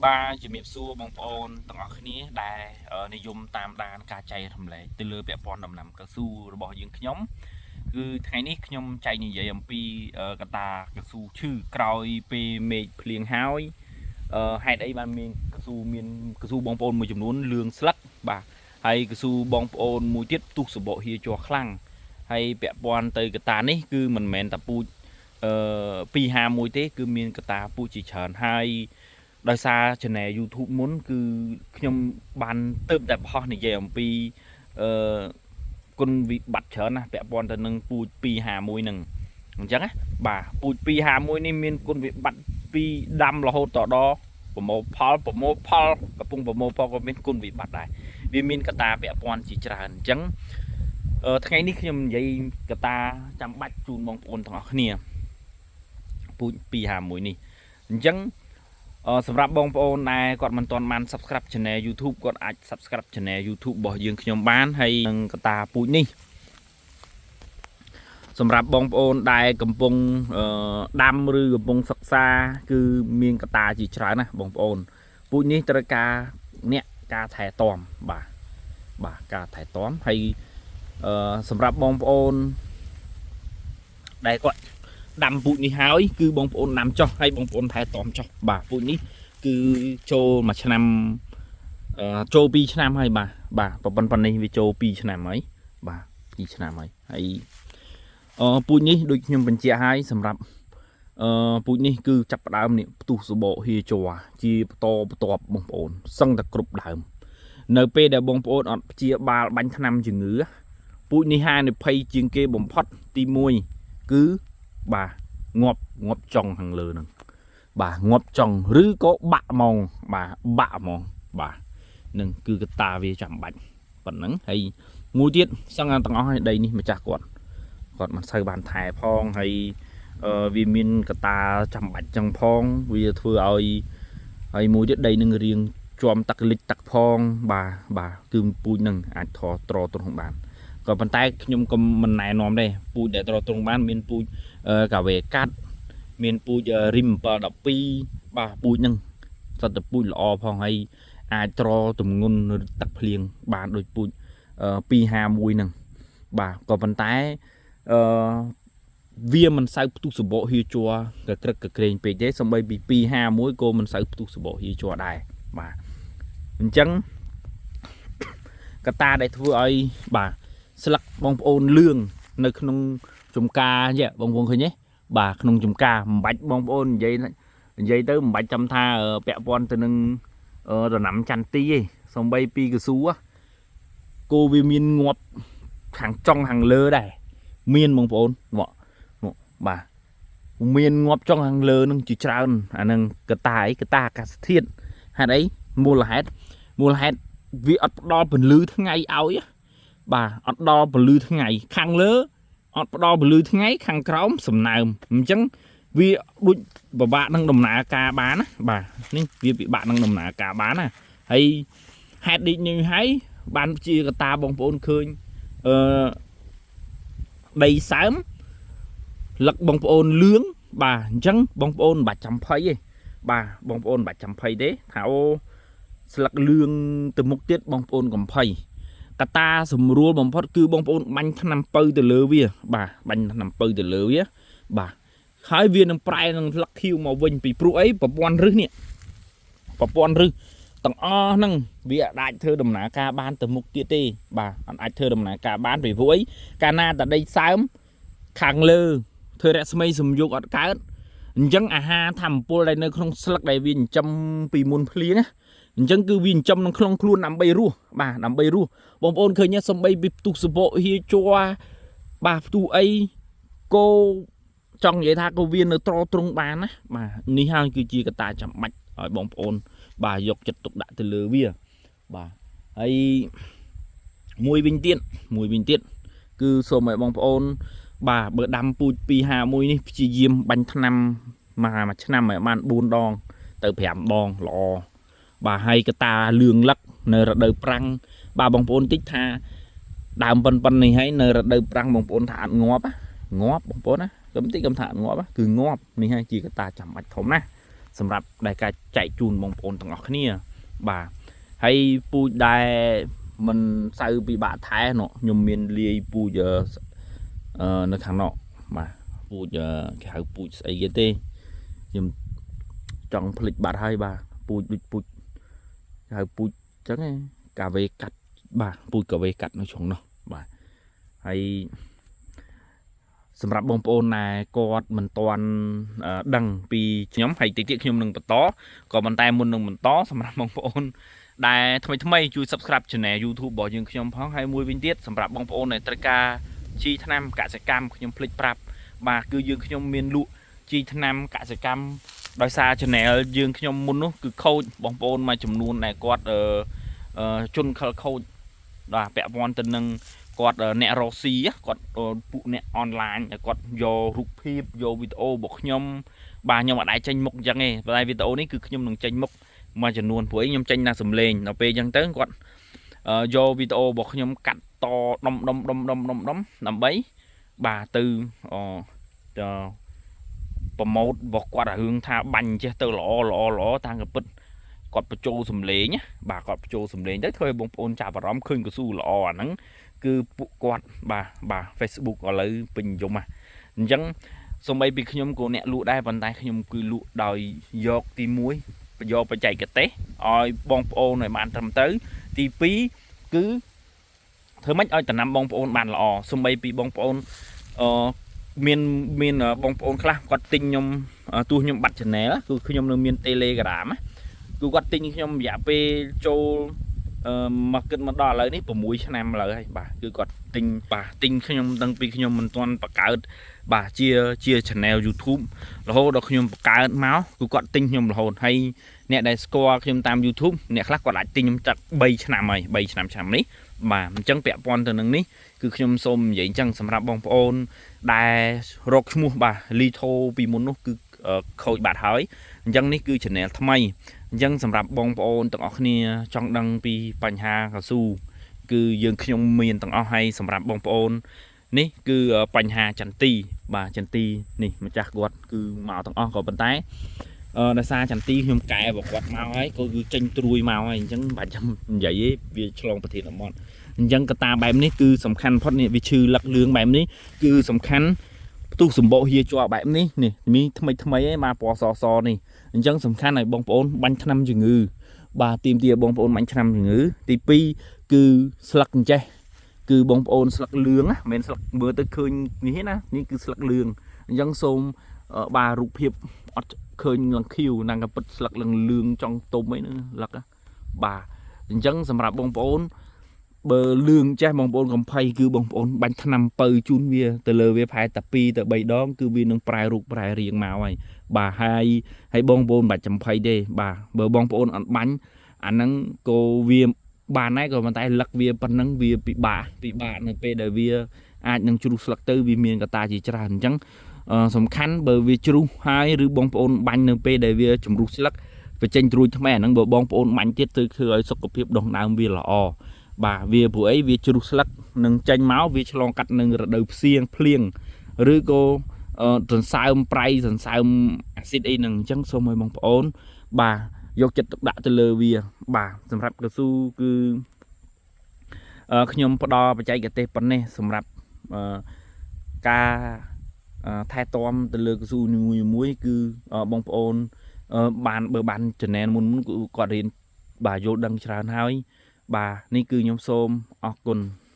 បាទជំរាបសួរបងប្អូនទាំងអស់គ្នាដែលនិយមតាមដានការចែករំលែកទៅលើពាក់ព័ន្ធដំណាំកៅស៊ូរបស់យើងខ្ញុំគឺថ្ងៃនេះខ្ញុំចែកនិយាយអំពីកត្តាកៅស៊ូឈឺក្រោយពេលមេឃភ្លៀងហើយហេតុអីបានមានកៅស៊ូមានកៅស៊ូបងប្អូនមួយចំនួនលឿងស្លឹកបាទហើយកៅស៊ូបងប្អូនមួយទៀតផ្ទុះសបកហៀជ័រខ្លាំងហើយពាក់ព័ន្ធទៅកត្តានេះគឺមិនមែនតែពូជអឺ251ទេគឺមានកត្តាពូជជាច្រើនហើយ ដោយសារ channel YouTube មុនគឺខ្ញុំបានទៅតែបោះនិយាយអំពីអឺគុណវិបត្តិច្រើនណាស់ពាក់ព័ន្ធទៅនឹងពូជ251ហ្នឹងអញ្ចឹងណាបាទពូជ251នេះមានគុណវិបត្តិពីដាំរហូតតដល់ប្រមូលផលប្រមូលផលកំពុងប្រមូលផលក៏មានគុណវិបត្តិដែរវាមានកត្តាពាក់ព័ន្ធជាច្រើនអញ្ចឹងថ្ងៃនេះខ្ញុំនិយាយកត្តាចាំបាច់ជូនបងប្អូនទាំងអស់គ្នាពូជ251នេះអញ្ចឹង សម្រាប់បងប្អូនដែលគាត់មិនទាន់បាន Subscribe Channel YouTube គាត់អាច Subscribe Channel YouTube របស់យើងខ្ញុំបានហើយនឹងកតាពូជនេះសម្រាប់បងប្អូនដែលកំពុងដាំឬកំពុងសិក្សាគឺមានកតាជាច្រើនណាស់បងប្អូនពូជនេះត្រូវការអ្នកការថែទាំបាទបាទការថែទាំហើយសម្រាប់បងប្អូនដែលគាត់ដាំពូជនេះហើយគឺបងប្អូនដាំចុះហើយបងប្អូនថែទាំចុះបាទពូជនេះគឺចូលមួយឆ្នាំចូល2ឆ្នាំហើយបាទបាទប៉ុណ្ណេះវាចូល2ឆ្នាំហើយបាទ2ឆ្នាំហើយហើយពូជនេះដូចខ្ញុំបញ្ជាក់ហើយសម្រាប់ពូជនេះគឺចាប់ផ្ដើមនេះផ្ទុះសបកហៀជ័រជាបន្តបន្ទាប់បងប្អូនសឹងតែគ្រប់ដើមនៅពេលដែលបងប្អូនអត់ព្យាបាលបាញ់ថ្នាំជំងឺពូជនេះហានិភ័យជាងគេបំផុតទី1គឺបាទងាប់ងាប់ចុងខាងលើហ្នឹងបាទងាប់ចុងឬក៏បាក់ហ្មងបាទបាក់ហ្មងបាទនឹងគឺកត្តាវាចាំបាច់ប៉ុណ្ណឹងហើយមួយទៀតសឹងទាំងអស់ហើយដីនេះម្ចាស់គាត់គាត់មិនសូវបានថែផងហើយវាមានកត្តាចាំបាច់ចឹងផងវាធ្វើឲ្យហើយមួយទៀតដីនឹងរៀងជាំទឹកលិចទឹកផងបាទបាទគឺពូជនឹងអាចថត្រត្រង់បានក៏ប៉ុន្តែខ្ញុំក៏មិនណែនាំដែរពូជដែលត្រត្រង់បានមានពូជកាវេកាត់មានពូជរីម712បាទពូជហ្នឹងសត្វតែពូជល្អផងហើយអាចត្រទម្ងន់ទឹកភ្លៀងបានដូចពូជ251ហ្នឹងបាទក៏ប៉ុន្តែអឺវាមិនសូវផ្ទុះសបកហៀជ័រកក្រឹកកក្រែងពេកទេសំបីពី251ក៏មិនសូវផ្ទុះសបកហៀជ័រដែរបាទអញ្ចឹងកត្តាដែលធ្វើឲ្យបាទស្លឹកបងប្អូនលឿងនៅក្នុងចំការយៈបងប្អូនឃើញទេបាទក្នុងចំការមិនបាច់បងប្អូននិយាយនិយាយទៅមិនបាច់ចាំថាពាក់ព័ន្ធទៅនឹងដំណាំចន្ទទីទេសំបីពីកស៊ូគោវាមានងាប់ខាងចុងខាងលើដែរមានបងប្អូនមកមកបាទមានងាប់ចុងខាងលើនឹងជាច្រើនអានឹងកតាអីកតាអាកាសធាតុហេតុអីមូលហេតុមូលហេតុវាអត់ផ្ដល់ពន្លឺថ្ងៃឲ្យបាទអត់ដល់ពន្លឺថ្ងៃខាងលើអត់ផ្ដល់ពន្លឺថ្ងៃខាងក្រោមសំណើមអញ្ចឹងវាដូចពិបាកនឹងដំណើរការបានណាបាទនេះវាពិបាកនឹងដំណើរការបានណាហើយហេតុដូចនេះហើយបានជាកតាបងប្អូនឃើញអឺដីសើមលឹកបងប្អូនលឿងបាទអញ្ចឹងបងប្អូនមិនបាច់ចាំភ័យទេបាទបងប្អូនមិនបាច់ចាំភ័យទេថាអូស្លឹកលឿងទៅមុខទៀតបងប្អូនកំភៃកតាស្រួលបំផុតគឺបងប្អូនបាញ់ថ្នាំពៅទៅលើវាបាទបាញ់ថ្នាំពៅទៅលើវាបាទហើយវានឹងប្រែនឹងស្លឹកខៀវមកវិញពីព្រោះអីប្រព័ន្ធរឹសនេះប្រព័ន្ធរឹសទាំងអស់ហ្នឹងវាអាចធ្វើដំណើរការបានទៅមុខទៀតទេបាទអត់អាចធ្វើដំណើរការបានពីព្រោះអីកាលណាតដីសើមខាងលើធ្វើរស្មីសំយោគអត់កើតអញ្ចឹងអាហារធម្មពលដែលនៅក្នុងស្លឹកដែលវាចិញ្ចឹមពីមុនភ្លៀងណាអញ្ចឹងគឺវាចិញ្ចឹមក្នុងក្នុងខ្លួនដើម្បីរស់បាទដើម្បីរស់បងប្អូនឃើញទេសំបីពីផ្ទុះសបកហៀជ័របាទផ្ទុះអីគោចង់និយាយថាក៏វានៅត្រត្រង់បានណាបាទនេះហើយគឺជាកត្តាចាំបាច់ឲ្យបងប្អូនបាទយកចិត្តទុកដាក់ទៅលើវាបាទហើយមួយវិញទៀតមួយវិញទៀតគឺសូមឲ្យបងប្អូនបាទបើដាំពូជ251នេះព្យាយាមបាញ់ថ្នាំមួយឆ្នាំឲ្យបាន4ដងទៅ5ដងល្អបាទហើយកតាលឿងលឹកនៅរដូវប្រាំងបាទបងប្អូនតិចថាដើមប៉ុនប៉ុននេះហើយនៅរដូវប្រាំងបងប្អូនថាអត់ងាប់ងាប់បងប្អូនណាកុំតិចកុំថាអត់ងាប់គឺងាប់នេះហើយជាកតាចាំបាច់ធំណាស់ សម្រាប់ដែលការចែកជូនបងប្អូនទាំងអស់គ្នាបាទហើយពូជដែលមិនសូវពិបាកថែនោះខ្ញុំមានលាយពូជអឺនៅខាងនោះបាទពូជគេហៅពូជស្អីគេទេខ្ញុំចង់ភ្លេចបាត់ហើយបាទពូជដូចពូជគេហៅពូជចឹងឯងកាវេកាត់បាទពូជកាវេកាត់នៅជ្រុងនោះបាទហើយសម្រាប់បងប្អូនណាគាត់មិនទាន់ដឹងពីខ្ញុំហើយតិចទៀតខ្ញុំនឹងបន្តក៏ប៉ុន្តែមុននឹងបន្តសម្រាប់បងប្អូនដែលថ្មីថ្មីជួយ Subscribe Channel YouTube របស់យើងខ្ញុំផងហើយមួយវិញទៀតសម្រាប់បងប្អូនដែលត្រូវការជីថ្នាំកសិកម្មខ្ញុំភ្លេចប្រាប់បាទគឺយើងខ្ញុំមានលក់ជីថ្នាំកសិកម្មដោយសារ Channel យើងខ្ញុំមុននោះគឺខូចបងប្អូនមួយចំនួនដែលគាត់អឺជនខិលខូចបាទពាក់ព័ន្ធទៅនឹងគាត់អ្នករកស៊ីគាត់ពួកអ្នកអនឡាញគាត់យករូបភាពយកវីដេអូរបស់ខ្ញុំបាទខ្ញុំអត់ដែរចេញមុខអញ្ចឹងទេប៉ុន្តែវីដេអូនេះគឺខ្ញុំនឹងចេញមុខមួយចំនួនព្រោះអីខ្ញុំចេញតែសំឡេងដល់ពេលអញ្ចឹងទៅគាត់យកវីដេអូរបស់ខ្ញុំកាត់តដុំដុំដុំដុំដុំដុំដើម្បីបាទទៅអ promote របស់គាត់រឿងថាបាញ់ចេះទៅល្អល្អល្អតាមកពិតគាត់បញ្ចូលសំឡេងបាទគាត់បញ្ចូលសំឡេងទៅធ្វើឲ្យបងប្អូនចាប់អារម្មណ៍ឃើញកស៊ូល្អអាហ្នឹងគឺពួកគាត់បាទបាទ Facebook ឥឡូវពេញនិយមហ่ะអញ្ចឹងសូម្បីពីខ្ញុំក៏អ្នកលក់ដែរប៉ុន្តែខ្ញុំគឺលក់ដោយយកទី1យកបច្ចេកទេសឲ្យបងប្អូនឲ្យបានត្រឹមត្រូវទី2គឺធ្វើម៉េចឲ្យតំណាំបងប្អូនបានល្អសូម្បីពីបងប្អូនអឺមានមានបងប្អូនខ្លះគាត់ទិញខ្ញុំទោះខ្ញុំបាត់ channel គឺខ្ញុំនៅមាន Telegram ណាគឺគាត់ទិញខ្ញុំរយៈពេលចូលអឺមកគិតមកដល់ឥឡូវនេះ6ឆ្នាំឥឡូវហើយបាទគឺគាត់ទិញបាទទិញខ្ញុំតាំងពីខ្ញុំមិនទាន់បង្កើតបាទជាជា channel YouTube រហូតដល់ខ្ញុំបង្កើតមកគឺគាត់ទិញខ្ញុំរហូតហើយអ្នកដែលស្គាល់ខ្ញុំតាម YouTube អ្នកខ្លះគាត់អាចទិញខ្ញុំចាក់3ឆ្នាំហើយ3ឆ្នាំឆ្នាំនេះបាទអញ្ចឹងពាក់ព័ន្ធទៅនឹងនេះគឺខ្ញុំសូមនិយាយអញ្ចឹងសម្រាប់បងប្អូនដែលរកឈ្មោះបាទលីថូពីមុននោះគឺខូចបាត់ហើយអញ្ចឹងនេះគឺ channel ថ្មីអញ្ចឹងសម្រាប់បងប្អូនទាំងអស់គ្នាចង់ដឹងពីបញ្ហាកស៊ូគឺយើងខ្ញុំមានទាំងអស់ហើយសម្រាប់បងប្អូននេះគឺបញ្ហាចន្ទីបាទចន្ទីនេះម្ចាស់គាត់គឺមកទាំងអស់ក៏ប៉ុន្តែអឺដោយសារចន្ទីខ្ញុំកែរបស់គាត់មកហើយក៏គឺចេញត្រួយមកហើយអញ្ចឹងមិនបាច់ចាំនិយាយទេវាឆ្លងប្រធានអមត់អញ្ចឹងកតាបែបនេះគឺសំខាន់ផុតនេះវាឈឺលឹកលឿងបែបនេះគឺសំខាន់ផ្ទុះសម្បកហៀជាប់បែបនេះនេះមានថ្មីថ្មីឯងមកពណ៌សសនេះអញ្ចឹងសំខាន់ឲ្យបងប្អូនបាញ់ថ្នាំជំងឺបាទទីមទាបងប្អូនបាញ់ថ្នាំជំងឺទី2គឺស្លឹកអញ្ចេះគឺបងប្អូនស្លឹកលឿងណាមិនមែនស្លឹកមើលទៅឃើញនេះទេណានេះគឺស្លឹកលឿងអញ្ចឹងសូមបាទរូបភាពអត់ឃើញលង្ខៀវណាងក៏ពិតស្លឹកលឿងលឿងចង់ទុំអីហ្នឹងលឹកបាទអញ្ចឹងសម្រាប់បងប្អូនបើលឿងចេះបងប្អូនកំភៃគឺបងប្អូនបាញ់ថ្នាំពៅជូនវាទៅលើវាផែតែ2ទៅ3ដងគឺវានឹងប្រែរូបប្រែរាងមកហើយបាទហើយហើយបងប្អូនមិនបាច់ចំភ័យទេបាទបើបងប្អូនអត់បាញ់អាហ្នឹងក៏វាបានដែរក៏ប៉ុន្តែលឹកវាប៉ុណ្ណឹងវាពិបាកពិបាកនៅពេលដែលវាអាចនឹងជ្រុះស្លឹកទៅវាមានកត្តាជាច្រើនអញ្ចឹងសំខាន់បើវាជ្រុះហើយឬបងប្អូនបាញ់នៅពេលដែលវាជំរុះស្លឹកបញ្ចេញត្រួយថ្មីអាហ្នឹងបើបងប្អូនបាញ់ទៀតទៅធ្វើឲ្យសុខភាពដុះដើមវាល្អបាទវាព្រោះអីវាជ្រុះស្លឹកនឹងចេញមកវាឆ្លងកាត់នឹងរដូវផ្សៀងភ្លៀងឬក៏សន្សើមប្រៃសន្សើមអាស៊ីតអីហ្នឹងអញ្ចឹងសូមឲ្យបងប្អូនបាទយកចិត្តទុកដាក់ទៅលើវាបាទសម្រាប់កស៊ូគឺខ្ញុំផ្ដល់បច្ចេកទេសប៉ុណ្ណេះសម្រាប់ការថែទាំទៅលើកស៊ូនីមួយៗគឺបងប្អូនបានបើបាន channel មុនមុនគឺគាត់រៀនបាទយល់ដឹងច្រើនហើយបាទនេះគឺខ្ញុំសូមអរគុណ។